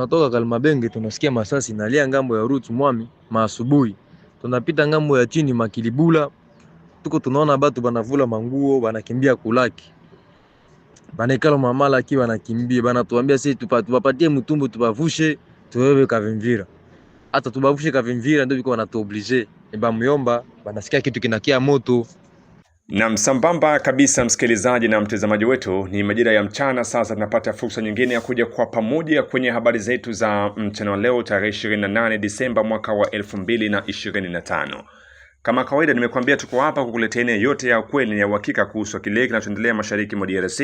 Tunatoka Kalimabenge tunasikia masasi nalia ngambo ya Rutu Mwami maasubuhi. Tunapita ngambo ya chini Makilibula, tuko tunaona batu banavula manguo banakimbia kulaki. Banekala mamalaki banakimbia, banatuambia sisi tupatie mtumbu tubavushe tuwewe Kavimvira. Hata tubavushe Kavimvira ndio biko wanatuoblige. Ni bamuyomba banasikia kitu kinakia moto. Na sambamba kabisa, msikilizaji na mtazamaji wetu, ni majira ya mchana sasa. Tunapata fursa nyingine ya kuja kwa pamoja kwenye habari zetu za mchana wa leo tarehe 28 Disemba mwaka wa 2025. Kama kawaida, nimekuambia tuko hapa kukuletea yote ya kweli na ya uhakika kuhusu kile kinachoendelea mashariki mwa DRC,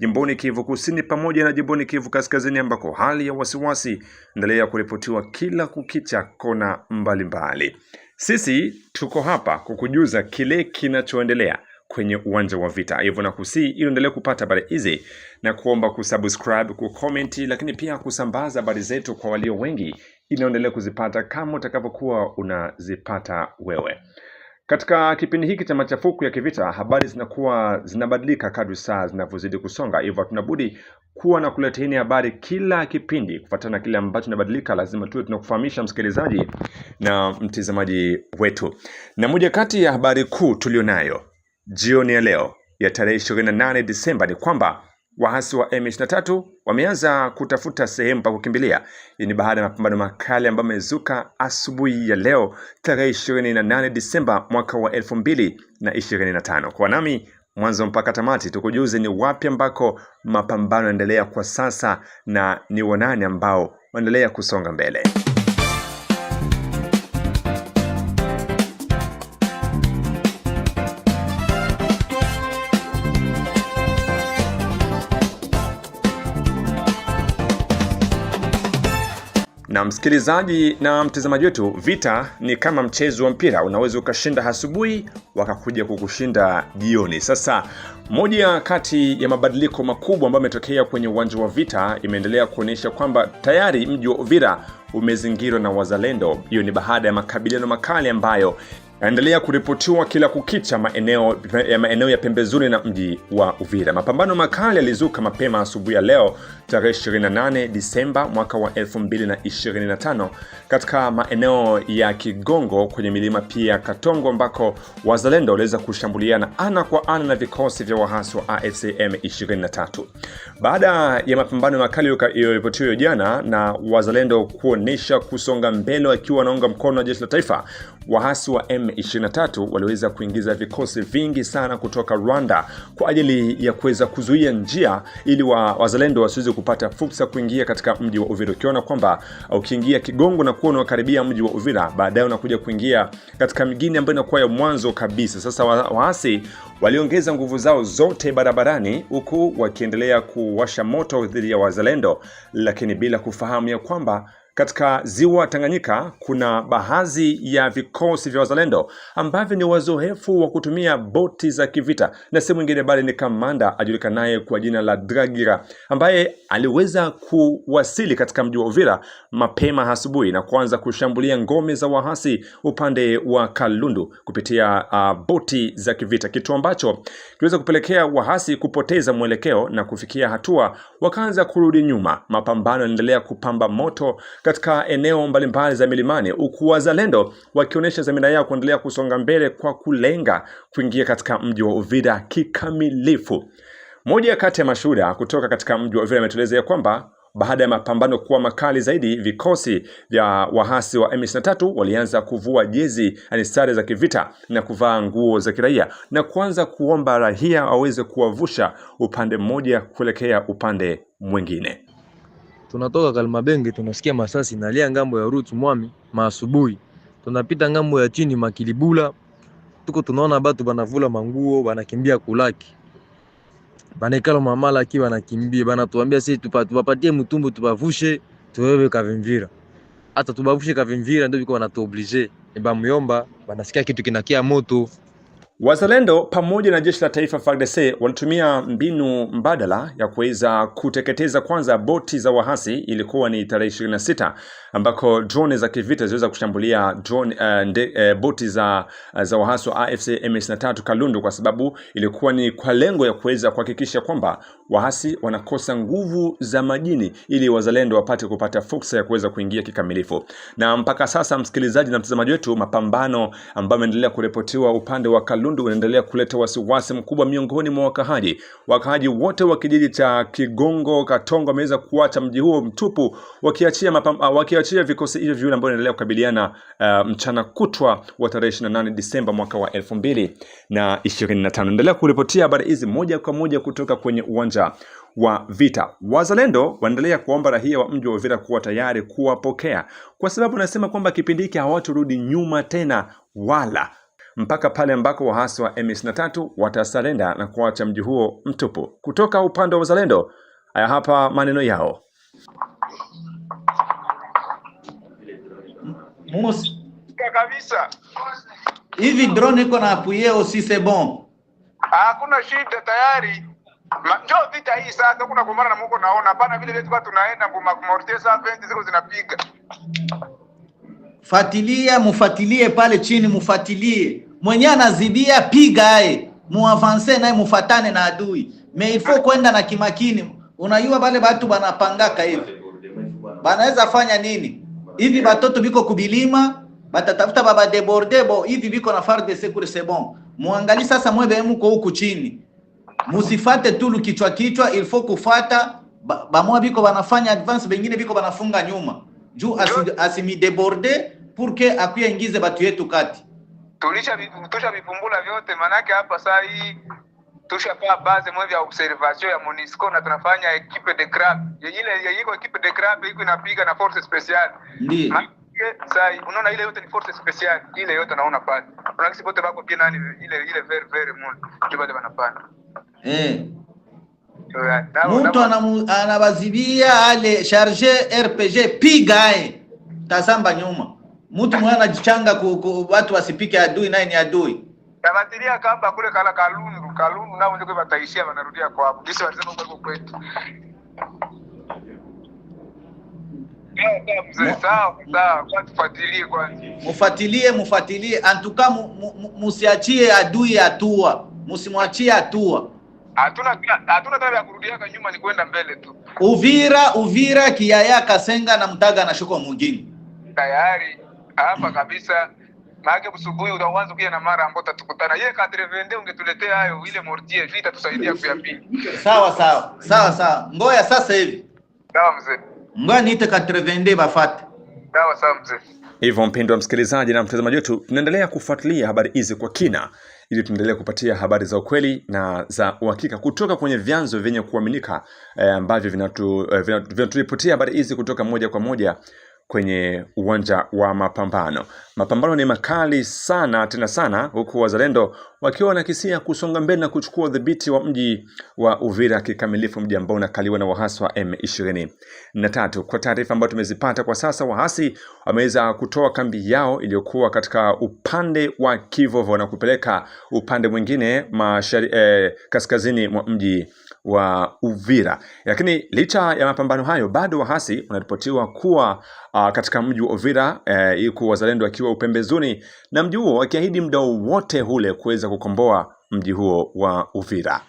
jimboni Kivu Kusini pamoja na jimboni Kivu Kaskazini, ambako hali ya wasiwasi endelea kuripotiwa kila kukicha kona mbalimbali mbali. Sisi tuko hapa kukujuza kile kinachoendelea kwenye uwanja wa vita, hivyo na kusii ili uendelee kupata habari hizi na kuomba kusubscribe, kucomment, lakini pia kusambaza habari zetu kwa walio wengi ili uendelee kuzipata kama utakavyokuwa unazipata wewe. Katika kipindi hiki cha machafuko ya kivita, habari zinakuwa zinabadilika kadri saa zinavyozidi kusonga, hivyo tunabudi kuwa na kuleteni habari kila kipindi kufuatana na kile ambacho inabadilika. Lazima tuwe tunakufahamisha msikilizaji na mtazamaji wetu. Na moja kati ya habari kuu tulionayo jioni ya leo ya tarehe 28 Disemba ni kwamba waasi wa M23 wameanza kutafuta sehemu pa kukimbilia. Hii ni baada ya mapambano makali ambayo yamezuka asubuhi ya leo tarehe 28 Disemba mwaka wa 2025. Kwa nami mwanzo mpaka tamati tukujuze ni wapi ambako mapambano yanaendelea kwa sasa na ni wanani ambao wanaendelea kusonga mbele. Na msikilizaji na mtazamaji wetu, vita ni kama mchezo wa mpira, unaweza ukashinda asubuhi wakakuja kukushinda jioni. Sasa moja kati ya mabadiliko makubwa ambayo yametokea kwenye uwanja wa vita imeendelea kuonyesha kwamba tayari mji wa Uvira umezingirwa na wazalendo. Hiyo ni baada ya makabiliano makali ambayo yaendelea kuripotiwa kila kukicha maeneo ya pembezoni na mji wa Uvira. Mapambano makali yalizuka mapema asubuhi ya leo tarehe 28 Disemba mwaka wa 2025 katika maeneo ya Kigongo kwenye milima pia Katongo, ambako wazalendo waliweza kushambuliana ana kwa ana na vikosi vya waasi wa AFC M23. Baada ya mapambano makali yaliyoripotiwa jana na wazalendo kuonesha kusonga mbele wakiwa wanaunga mkono wa jeshi la taifa, waasi wa M23 waliweza kuingiza vikosi vingi sana kutoka Rwanda kwa ajili ya kuweza kuzuia njia ili wazalendo wasiweze kupata fursa kuingia katika mji wa Uvira. Ukiona kwamba ukiingia Kigongo na kuwa unakaribia mji wa Uvira, baadaye unakuja kuingia katika migini ambayo inakuwa ya mwanzo kabisa. Sasa waasi waliongeza nguvu zao zote barabarani, huku wakiendelea kuwasha moto dhidi ya wazalendo, lakini bila kufahamu ya kwamba katika ziwa Tanganyika kuna baadhi ya vikosi vya wazalendo ambavyo ni wazoefu wa kutumia boti za kivita, na sehemu nyingine bali ni kamanda ajulikanaye kwa jina la Dragira ambaye aliweza kuwasili katika mji wa Uvira mapema asubuhi na kuanza kushambulia ngome za waasi upande wa Kalundu kupitia boti za kivita, kitu ambacho kiliweza kupelekea waasi kupoteza mwelekeo na kufikia hatua wakaanza kurudi nyuma. Mapambano yanaendelea kupamba moto katika eneo mbalimbali za milimani, huku wazalendo wakionyesha dhamira yao kuendelea kusonga mbele kwa kulenga kuingia katika mji wa Uvira kikamilifu. Moja kati ya mashuhuda kutoka katika mji wa Uvira ametueleza ya kwamba baada ya mapambano kuwa makali zaidi, vikosi vya waasi wa M23 walianza kuvua jezi, yani sare za kivita na kuvaa nguo za kiraia na kuanza kuomba raia waweze kuwavusha upande mmoja kuelekea upande mwingine. Tunatoka Kalimabenge tunasikia masasi nalia ngambo ya Rutu Mwami maasubuhi. Tunapita ngambo ya chini Makilibula, tuko tunaona batu banavula manguo banakimbia kulaki. Banekala mamalaki banakimbia, banatuambia sisi tupatie mtumbu tubavushe tuwewe Kavimvira. Hata tubavushe Kavimvira ndio biko wanatuoblige. Ni bamuyomba banasikia kitu kinakia moto. Wazalendo pamoja na jeshi la taifa FARDC walitumia mbinu mbadala ya kuweza kuteketeza kwanza boti za wahasi. Ilikuwa ni tarehe 26 ambako drone za kivita ziliweza kushambulia drone, boti za wahasi wa AFC M23 Kalundu, kwa sababu ilikuwa ni kwa lengo ya kuweza kuhakikisha kwamba wahasi wanakosa nguvu za majini ili wazalendo wapate kupata fursa ya kuweza kuingia kikamilifu. Na mpaka sasa, msikilizaji na mtazamaji wetu, mapambano ambayo yameendelea kuripotiwa upande wa Kalundu unaendelea kuleta wasiwasi mkubwa miongoni mwa wakaaji. Wakaaji wote wa kijiji cha Kigongo Katongo wameweza kuacha mji huo mtupu, wakiachia vikosi hivyo viwili ambavyo vinaendelea kukabiliana mchana kutwa wa tarehe 28 Disemba mwaka wa 2025. Endelea kuripotia habari hizi moja kwa moja kutoka kwenye uwanja wa vita. Wazalendo waendelea kuomba raia wa mji wa Uvira kuwa tayari kuwapokea, kwa sababu nasema kwamba kipindi hiki hawaturudi nyuma tena wala mpaka pale ambako waasi wa M23 watasalenda na kuacha mji huo mtupu. Kutoka upande wa wazalendo, haya hapa maneno yao. Mus, Kabisa, hivi drone iko na appuyer aussi, c'est bon. Hakuna shida tayari. Njoo vita hii sasa, kuna kumbana na Mungu naona hapana vile vile tunaenda ngoma mortier saa 20 ziko zinapiga. Fatilia, mufatilie pale chini, mufatilie mwenye anazibia, piga aye, muavance naye, mufatane na adui. Mais il faut kwenda na kimakini. Unajua bale batu banapangaka hivi, banaweza fanya nini hivi? Batoto biko kubilima, batatafuta baba déborde bo hivi biko na FARDC kule, c'est bon. Muangali sasa, mwebe muko huku chini, musifate tulu kichwa kichwa, il faut kufata bamwa biko banafanya avance, bengine biko banafunga nyuma juu asimi déborde pour que akuye ingize batu yetu kati. Tulisha vipumbula vyote, manake hapa saa hii tushapaa base mwe vya observation ya MONUSCO na tunafanya équipe de crabe. Ile iko équipe de crabe iko inapiga na force spéciale. Ndiyo. Manake saa hii unaona ile yote ni force spéciale, ile yote naona pale. Unaona kisi bote bako pia nani ile vert vert mun. Ndio bale banapanda. Mtu anabazibia ale charge RPG, piga aye, tazamba nyuma. Mtu mwana anajichanga watu wasipike adui, naye ni adui. Tabatilia kamba kule kala Kalundu nao ndio wataishia wanarudia kwao. Jinsi walisema huko kwetu. Sawa mzee, sawa sawa, kwa tufuatilie kwanza. Mufuatilie, mufuatilie. Antuka musiachie adui hatua. Musimwachie hatua. Hatuna tena ya kurudia nyuma, ni kwenda mbele tu. Uvira, Uvira, Kiaya, Kasenga na Mtaga na shuko mugini. Tayari hapa kabisa. Maana busubuhi utaanza kuja na mara ambapo tutakutana. Yeye 82 ungetuletea hayo ile mortier vita tusaidia kuyapiga. Sawa sawa. Sawa sawa. Ngoya sasa hivi. Sawa mzee. Ngoya niite 82 bafate. Sawa sawa mzee. Hivyo mpendwa msikilizaji na mtazamaji wetu, tunaendelea kufuatilia habari hizi kwa kina ili tuendelee kupatia habari za ukweli na za uhakika kutoka kwenye vyanzo vyenye kuaminika ambavyo vinaturipotia habari hizi kutoka moja kwa moja kwenye uwanja wa mapambano. Mapambano ni makali sana tena sana, huku wazalendo wakiwa wanakisia kusonga mbele na kuchukua udhibiti wa mji wa Uvira kikamilifu, mji ambao unakaliwa na waasi wa M23. Kwa taarifa ambayo tumezipata kwa sasa, waasi wameweza kutoa kambi yao iliyokuwa katika upande wa Kivovo na kupeleka upande mwingine kaskazini mwa mji wa Uvira. Lakini licha ya mapambano hayo, bado waasi wanaripotiwa kuwa katika mji wa Uvira, huku wazalendo wakiwa upembezoni na mji huo wakiahidi muda wote ule kuweza kukomboa mji huo wa Uvira.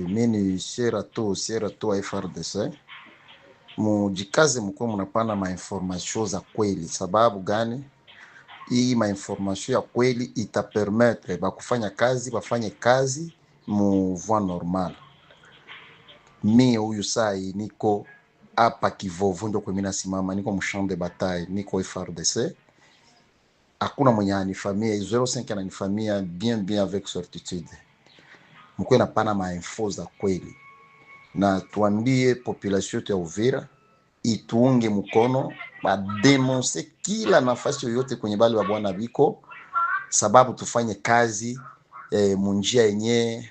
Mi ni sera tu wa FARDC, mujikaze mkuwe munapana mainformation za kweli. Sababu gani? Hii mainformation ya kweli itapermettre bakufanya kazi bafanye kazi mu voie normale. Mi huyu sai niko hapa Kivovo, ndio kwa mimi nasimama, niko mu champ de bataille, niko FARDC. Hakuna mwenye anifamia 05 ananifamia bien bien avec certitude. Mkuwe napana mainfo za kweli na tuambie population yetu ya Uvira ituunge mkono, badenonse kila nafasi yoyote kwenye bale wa bwana biko, sababu tufanye kazi munjia yenye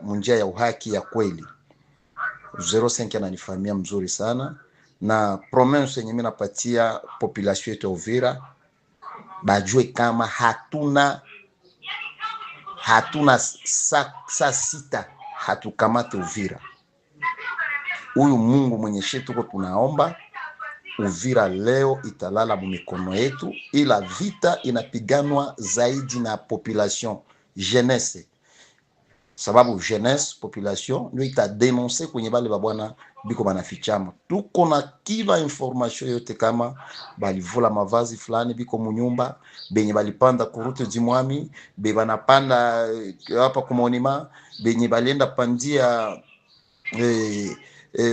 munjia ya uhaki ya kweli. 05 ananifamia mzuri sana na promesse yenye mimi napatia population yetu ya Uvira, bajue kama hatuna Hatuna saa sita hatukamate Uvira. Huyu Mungu mwenye shetu tuko tunaomba Uvira leo italala mumikono yetu, ila vita inapiganwa zaidi na population jeunesse, sababu jeunesse population ndio itadenonse kwenye bale babwana biko banafichama. Tuko na kila information yote kama balivula mavazi fulani biko munyumba, benye balipanda kurute jimwami, be banapanda hapa kumonima, benye balienda pandia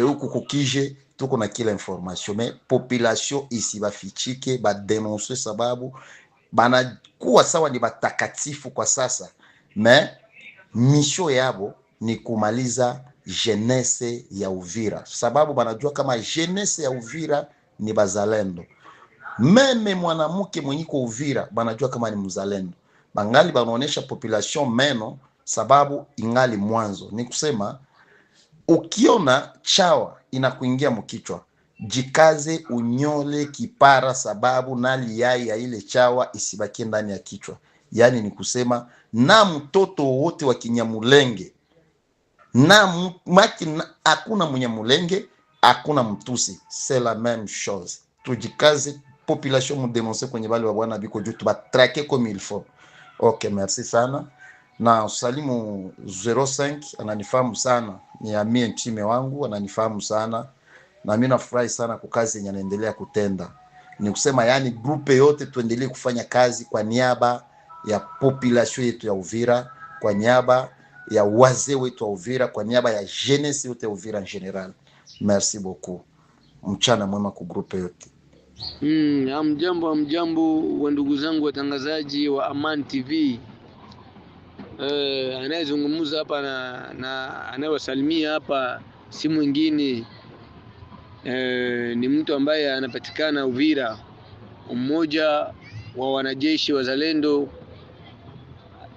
huku kukije. Tuko na kila information, mais population isi bafichike badenonse, sababu banakuwa sawa ni batakatifu kwa sasa, mais mission yabo ni kumaliza jeunesse ya Uvira, sababu banajua kama jeunesse ya Uvira ni bazalendo. Même mwanamke mwenye ko Uvira banajua kama ni mzalendo, bangali banaonesha population meno, sababu ingali mwanzo. Ni kusema ukiona chawa inakuingia mkichwa, jikaze unyole kipara, sababu nali yai ya ile chawa isibakie ndani ya kichwa. Yani ni kusema na mtoto wote wa Kinyamulenge na maki, hakuna Munyamulenge, hakuna Mtusi, c'est la même chose. Tujikaze population mudenonse kwenye bale wa bwana biko juu tubatrake comme il faut. Ok, merci sana na salimu 05 ananifahamu sana, ni amie nchime wangu ananifahamu sana, na mimi nafurahi sana kwa kazi yenye anaendelea kutenda. Ni kusema yani groupe yote tuendelee kufanya kazi kwa niaba ya population yetu ya Uvira, kwa niaba ya wazee wetu wa Uvira, kwa niaba ya jeunesse yote ya Uvira en general. Merci beaucoup. Mchana mwema ku groupe yote. Amjambo, amjambo wa ndugu zangu watangazaji wa Aman TV. Anayezungumza hapa na anayewasalimia hapa si mwingine ni mtu ambaye anapatikana Uvira, mmoja wa wanajeshi wazalendo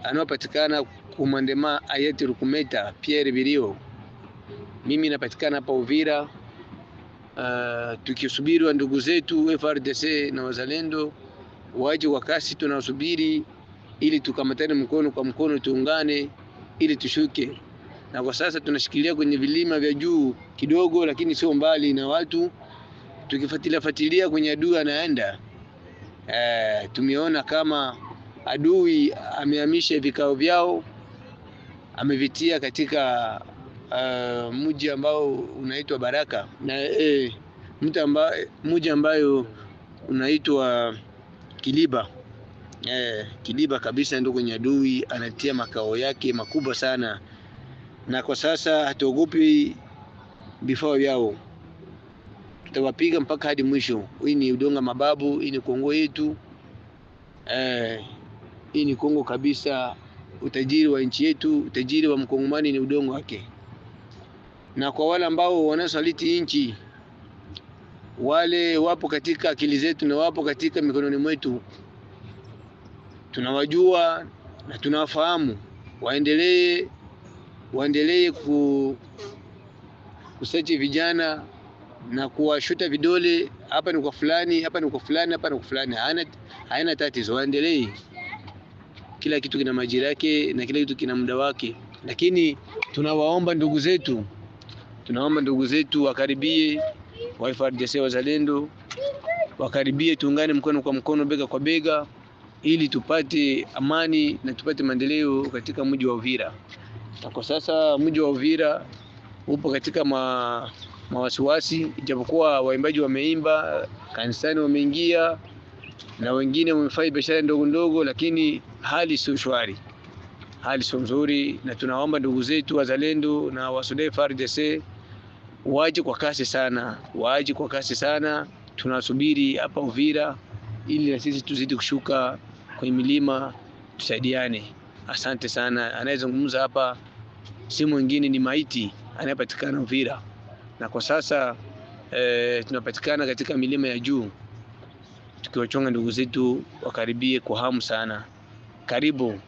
anaopatikana kumandema Ayeti Rukumeta Pierre Birio. Mimi napatikana hapa Uvira, tukisubiri wa ndugu zetu FRDC na wazalendo waje kwa kasi, tunasubiri ili tukamatane mkono kwa mkono, tuungane ili tushuke. Na kwa sasa tunashikilia kwenye vilima vya juu kidogo, lakini sio mbali na watu, tukifuatilia fuatilia kwenye adui anaenda. Tumeona kama adui amehamisha vikao vyao, amevitia katika mji ambao unaitwa Baraka na mji ambayo unaitwa Kiliba. Kiliba kabisa ndio kwenye adui anatia makao yake makubwa sana, na kwa sasa hatuogopi vifaa vyao, tutawapiga mpaka hadi mwisho. Hii ni udonga mababu, hii ni Kongo yetu. Hii ni Kongo kabisa. Utajiri wa nchi yetu, utajiri wa mkongomani ni udongo wake. Na kwa wale ambao wanasaliti nchi, wale wapo katika akili zetu na wapo katika mikononi mwetu, tunawajua na tunawafahamu. Waendelee kusearch vijana na kuwashuta vidole, hapa ni kwa fulani, hapa ni kwa fulani, hapa ni kwa fulani. Haina tatizo, waendelee. Kila kitu kina majira yake na kila kitu kina muda wake, lakini tunawaomba ndugu zetu, tunaomba ndugu zetu wakaribie wa FARDC wazalendo, wakaribie, tuungane mkono kwa mkono, bega kwa bega, ili tupate amani na tupate maendeleo katika mji wa Uvira. Na kwa sasa mji wa Uvira upo katika mawasiwasi, ijapokuwa waimbaji wameimba, kanisani wameingia na wengine wamefanya biashara ndogo ndogo, lakini hali sio shwari, hali sio nzuri, na tunaomba ndugu zetu wazalendo na wasudai FARDC waje kwa kasi sana, waje kwa kasi sana. Tunasubiri hapa Uvira ili na sisi tuzidi kushuka kwenye milima, tusaidiane. Asante sana. Anayezungumza hapa si mwingine ni Maiti anayepatikana Uvira, na kwa sasa tunapatikana katika milima ya juu tukiwachonga ndugu zetu wakaribie kwa hamu sana. Karibu.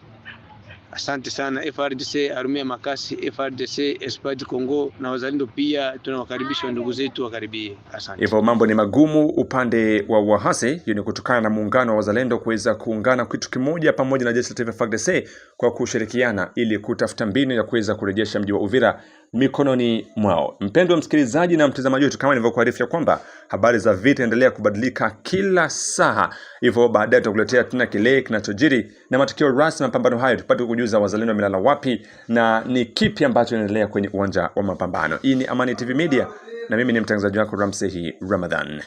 Asante sana FARDC, armée ya Makasi, FARDC, Espoir du Congo na wazalendo pia tunawakaribisha ndugu zetu wakaribie. Asante. Hivyo mambo ni magumu upande wa wahasi. Hiyo ni kutokana na muungano wa wazalendo kuweza kuungana kitu kimoja pamoja na jeshi la taifa FARDC kwa kushirikiana ili kutafuta mbinu ya kuweza kurejesha mji wa Uvira mikononi mwao. Mpendwa msikilizaji na mtazamaji wetu, kama nilivyokuarifu ya kwamba habari za vita endelea kubadilika kila saa, hivyo baadaye tutakuletea tena kile kinachojiri na matukio rasmi ya mapambano hayo, tupate kujuza wazalendo wamelala wapi na ni kipi ambacho inaendelea kwenye uwanja wa mapambano. Hii ni Amani TV Media na mimi ni mtangazaji wako Ramsehi Ramadhan.